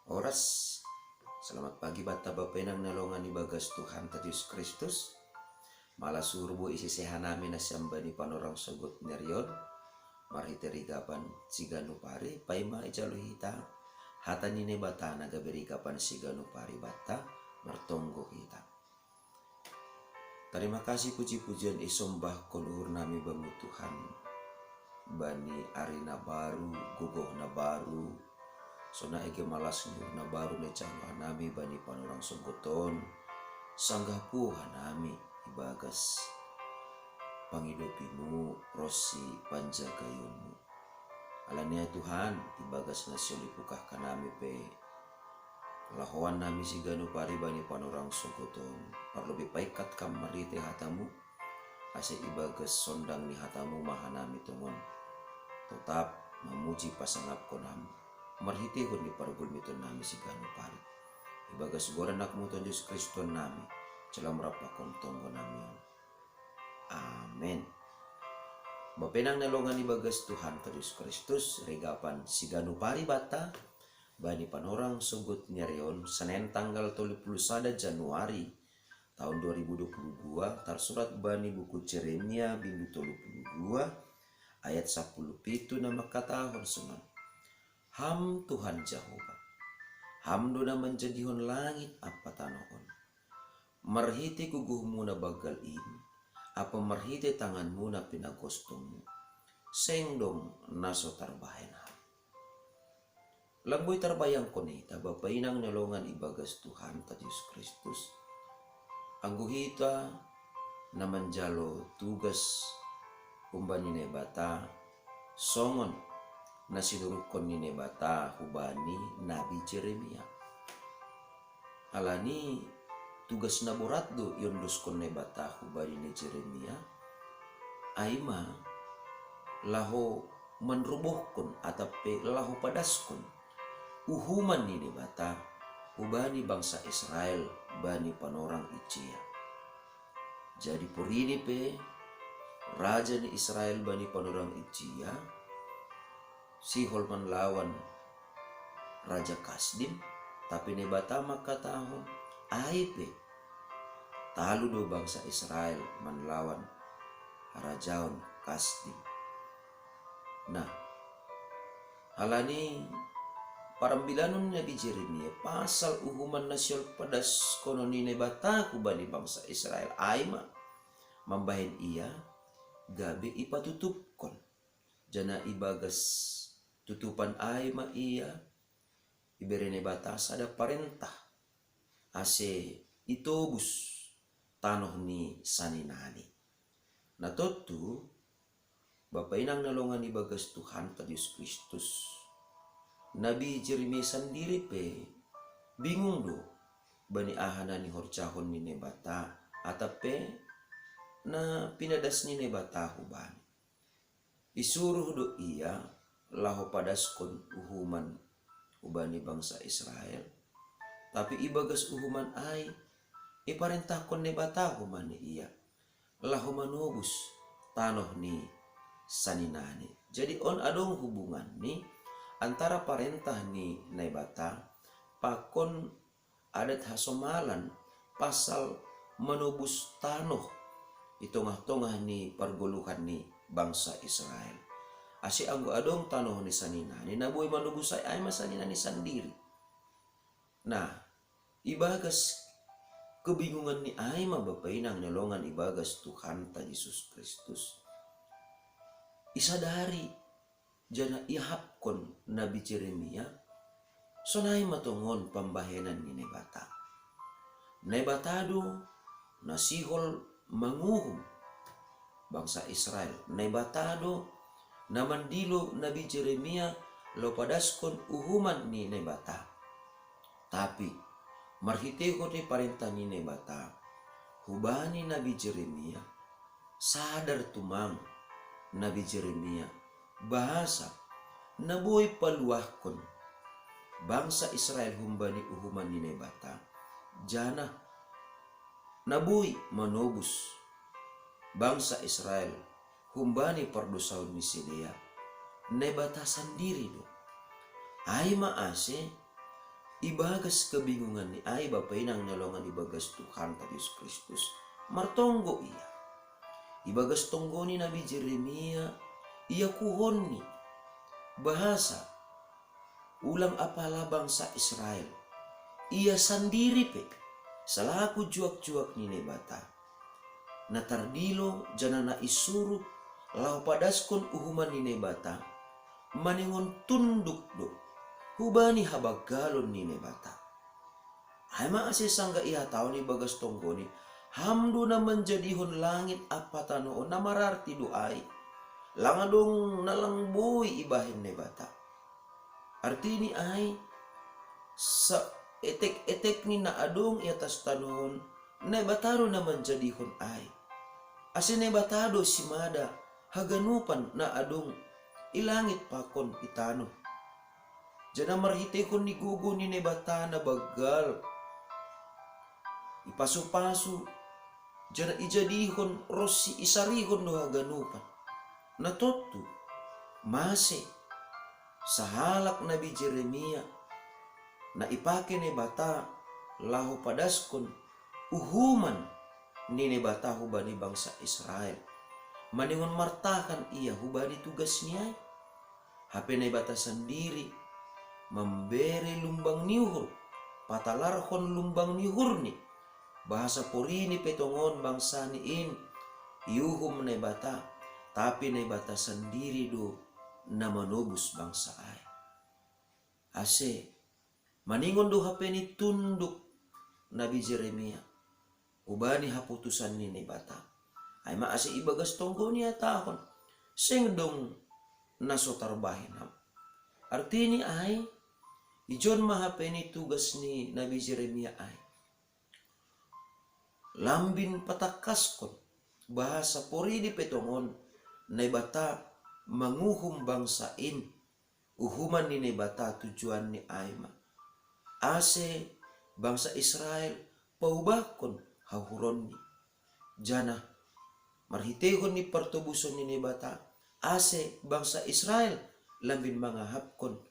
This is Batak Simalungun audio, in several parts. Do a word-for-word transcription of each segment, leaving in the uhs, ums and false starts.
Oras. Selamat pagi banta Bapa Inang na longan ibagas Tuhanta Jesus Kristus. Malas uhur bo i sese hanami na sian bani panorang sogod ni ari on. Marhite rigapan siganup ari paima ijalo hita hata ni Naibata na gabe rigapan siganup ari banta, martonggo hita. Tarima kasih puji-pujian isombahkon uhurnami bamu Tuhan, bani ari na baru, gogoh na baru, songon ege malas ni uhur na baru na ijalo hanami bani panorang sogod on, sanggah puho hanami ibagas pangidopimu ronsi panjagaionmu. Alani ai Tuhan, ibagas na sihol ipungkah hanami pe lahoan nami siganup ari bani panorang sogod on, parlobei paingkat Kam marhite hatamu, ase ibagas sondang ni hatamu ma hanami tongon totap mamuji pasangapkon Ham marhitehon ni pargulmiton nami siganup ari. Ibagas goran Anakmu Tuhan Jesus Kristus Tuhan nami, jalo ma rap pakon tonggo nami on. Amen. Bapa Inang na longan ibagas Tuhanta Jesus Kristus, rigapan siganup ari banta bani panorang sogod ni ari on, Senin tanggal tolu pulu sada Januari taon dua ribu dua pulu dua, tarsurat bani buku Jeremia bindu tolu pulu dua ayat sampulu pitu na mangkatahon songon on: Ham Tuhan Jahowa, Ham do na manjadihon langit ampa tanoh on. Marhite gogohmu na banggal in, ampa marhite tanganmu na pinagostongmu, seng dong na so tarbahen Ham. Lam boi tarbayangkon hita Bapa Inang na longan ibagas Tuhanta Jesus Kristus, anggo hita na manjalo tugas humbani Naibata, songon na sinurutkon ni Naibata hubani Nabi Jeremia. Alani tugas na borat do iondoskon Naibata hubani ni Jeremia, ai ma laho manrobohkon atap pe laho padaskon uhuman ni Naibata hubani bangsa Israel bani panorang ijia. Jadi porini pe raja ni Israel bani panorang ijia sihol manlawan raja Kasdim, tapi Naibata mangkatahon, ai pe talu do bangsa Israel manlawan harajaon Kasdim. Nah, alani parambilanon ni Nabi Jeremia pasal uhuman na sihol padashonon ni Naibata hubani bangsa Israel, ai ma mambahen ia gabe ipatutupkon. Janah ibagas tutupan ai ma ia ibere Naibata sada parentah, ase itobus tanoh ni saninani. Na tontu, Bapa Inang na longan ibagas Tuhanta Jesus Kristus, Nabi Jeremia sandiri pe bingung do bani aha na nihorjahon ni Naibata, atap pe na pinadas ni Naibata hubani. Isuruh do ia laho padaskon uhuman hubani bangsa Israel, tapi ibagas uhuman ai iparentahkon Naibata hubani ia laho manobus tanoh ni saninani. Jadi on adong hubunganni antara parentah ni Naibata pakon adat hasomalan pasal manobus tanoh i tongah-tongah ni pargoluhan ni bangsa Israel. Ase anggo adong tanoh ni saninani na boi manobus ai, ai ma saninani sandiri. Nah, ibagas kebingungan ni ai ma Bapa Inang na longan ibagas Tuhanta Jesus Kristus isadari janah iahapkon Nabi Jeremia, sonai ma tongon pambahenan ni Naibata. Naibata do na sihol manguhum bangsa Israel. Naibata do na mandilo Nabi Jeremia laho padaskon uhuman ni Naibata. Tapi marhitehon ni parentah ni Naibata hubani Nabi Jeremia, sadar tumang Nabi Jeremia bahasa na boi paluahkon bangsa Israel humbani uhuman ni Naibata, janah na boi manobus bangsa Israel humbani pardosaon ni sidea, Naibata sandiri do. Ai ma ase Ibagas kebingungan ni ai bapa inang na longan ibagas Tuhanta Jesus Kristus, martonggo ia. Ibagas tonggo ni Nabi Jeremia, ia kuhonni bahasa ulang apala bangsa Israel. Ia sandiri pe salaku juak-juak ni Naibata na tardilo janah na isuru laho padaskon uhuman ni Naibata, maningon tunduk do hubani habanggalon ni Naibata. Ai ma ase sanggah ihatahon ibagas tonggoni, Ham do na manjadihon langit ampa tanoh on, na mararti do ai, Lang adong na lang boi ibahen Naibata. Artini ai, saetek-etekni na adong i atas tanoh on, Naibata do na manjadihon ai. Ase Naibata do simada haganupan na adong i langit pakon i tanoh. Janah marhiteihon ni gogoh ni Naibata na banggal, ipasu-pasu, janah ijadihon ronsi isarihon do haganupan. Na tontu, mase sahalak Nabi Jeremia na ipake Naibata laho padaskon uhuman ni Naibata hubani bangsa Israel, maningon martahan ia hubani tugasni ai. Hape Naibata sandiri mambere lumbang ni uhur, patalarhon lumbang ni uhurni, bahasa porini pe tongon bangsani in iuhum Naibata, tapi Naibata sandiri do na manobus bangsa ai. Ase maningon do hapeni tunduk Nabi Jeremia hubani haputusan ni Naibata. Ai ma ase ibagas tonggoni ihatahon, Seng dong na so tarbahen Ham. Artini ai, ijon ma hapeni tugas ni Nabi Jeremia ai? Lambin patangkaskon, bahasa porini pe tongon, Naibata manguhum bangsa in. Uhuman ni Naibata tujuanni ai ma ase bangsa Israel paubahkon hauhuronni, janah marhiteihon ni partobuson ni Naibata, ase bangsa Israel lambin mangahapkon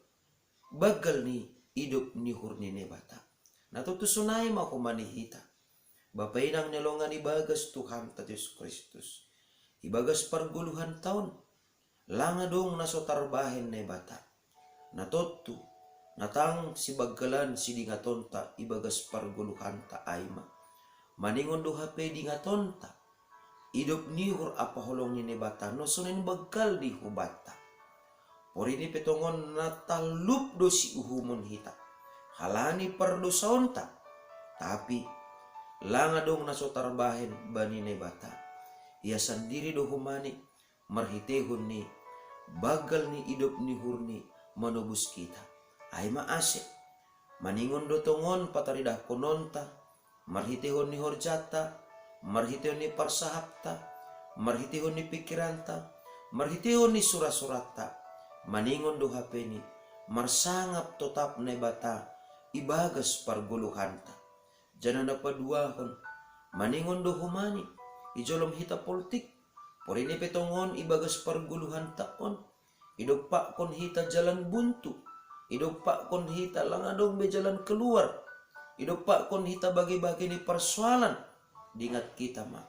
banggal ni idop ni uhur ni Naibata. Na tontu sonai ma homa ni hita, bapa inang na longan ibagas Tuhanta Jesus Kristus. Ibagas pargoluhanta on, lang adong na so tarbahen Naibata. Na tontu, na tang sibanggalan sidingatonta ibagas pargoluhanta ai ma, maningon do hape dingatonta, idop ni uhur ampa holong ni Naibata na sonaha banggal di hubanta. Porini pe tongon na tallup do siuhumon hita halani pardosaonta. Tapi lang adong na so tarbahen bani Naibata. Ia sandiri do homa ni marhiteihon ni banggal ni idop ni uhurni manobus hita. Ai ma ase maningon do tongon pataridahkononta, marhiteihon ni horjanta, marhiteihon ni parsahapta, marhiteihon ni pikiranta, marhiteihon ni sura-suranta, maningon do hapeni marsangap totap Naibata ibagas pargoluhanta. Janah na paduahon, maningon do homa ni ijolom hita poltik, porini pe tongon ibagas pargoluhanta on, idompakkon hita jalan buntu, idompakkon hita lang adong be jalan keluar, idompakkon hita bage-bage ni parsoalan. Dingat hita ma,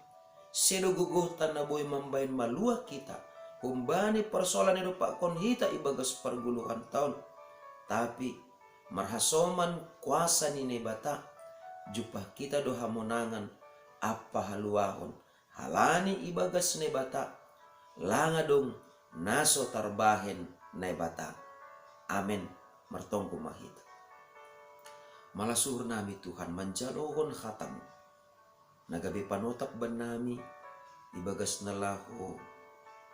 sedo gogohta na boi mambahen maluah hita humbani parsoalan na idompakkon hita ibagas pargoluhanta on. Tapi marhasoman kuasa ni Naibata, jumpah hita do hamonangan ampa haluahon, halani ibagas Naibata lang adong na so tarbahen Naibata. Amen. Martonggo ma hita. Malas uhur nami Tuhan manjalohon hata-Mu na gabe panotap bannami ibagas na laho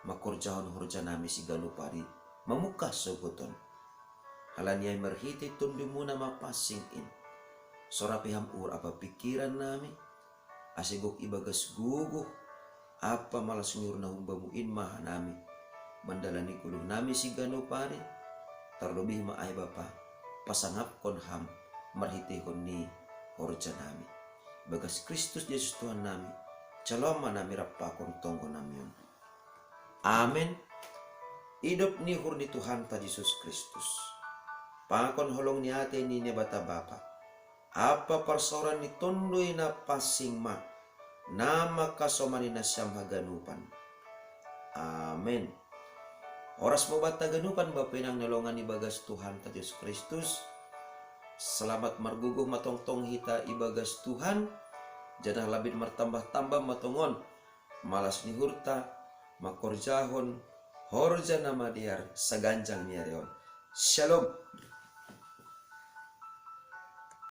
mangkorjahon horja nami siganup ari mamungkah sogot on. Halani ai marhitei Tonduy-Mu na mapansing in, sora pe Ham uhur ampa pingkiran nami, ase gok ibagas gogoh ampa malas ni uhur na humba-Mu in ma hanami mandalani goluh nami siganup ari. Tarlobih ma ai Bapa, pasangapkon Ham marhiteihon ni horja nami. Ibagas Kristus Jesus Tuhan nami, jalo ma nami rap pakon tonggo nami on. Amen. Idop ni uhur ni Tuhanta Jesus Kristus. Pakon holong ni ate ni Naibata Bapa, apa parsaoran ni Tonduy Napansing ma, na mangkasomani nasiam haganupan. Amen. Horas ma banta haganupan, bapa inang na hinaholongan ibagas Tuhanta Jesus Kristus. Selamat margogoh ma tongtong hita ibagas Tuhan, janah lambin martambah-tambah ma tongon malas ni uhurta mangkorjahon horja na madear saganjang ni ari on. Shalom.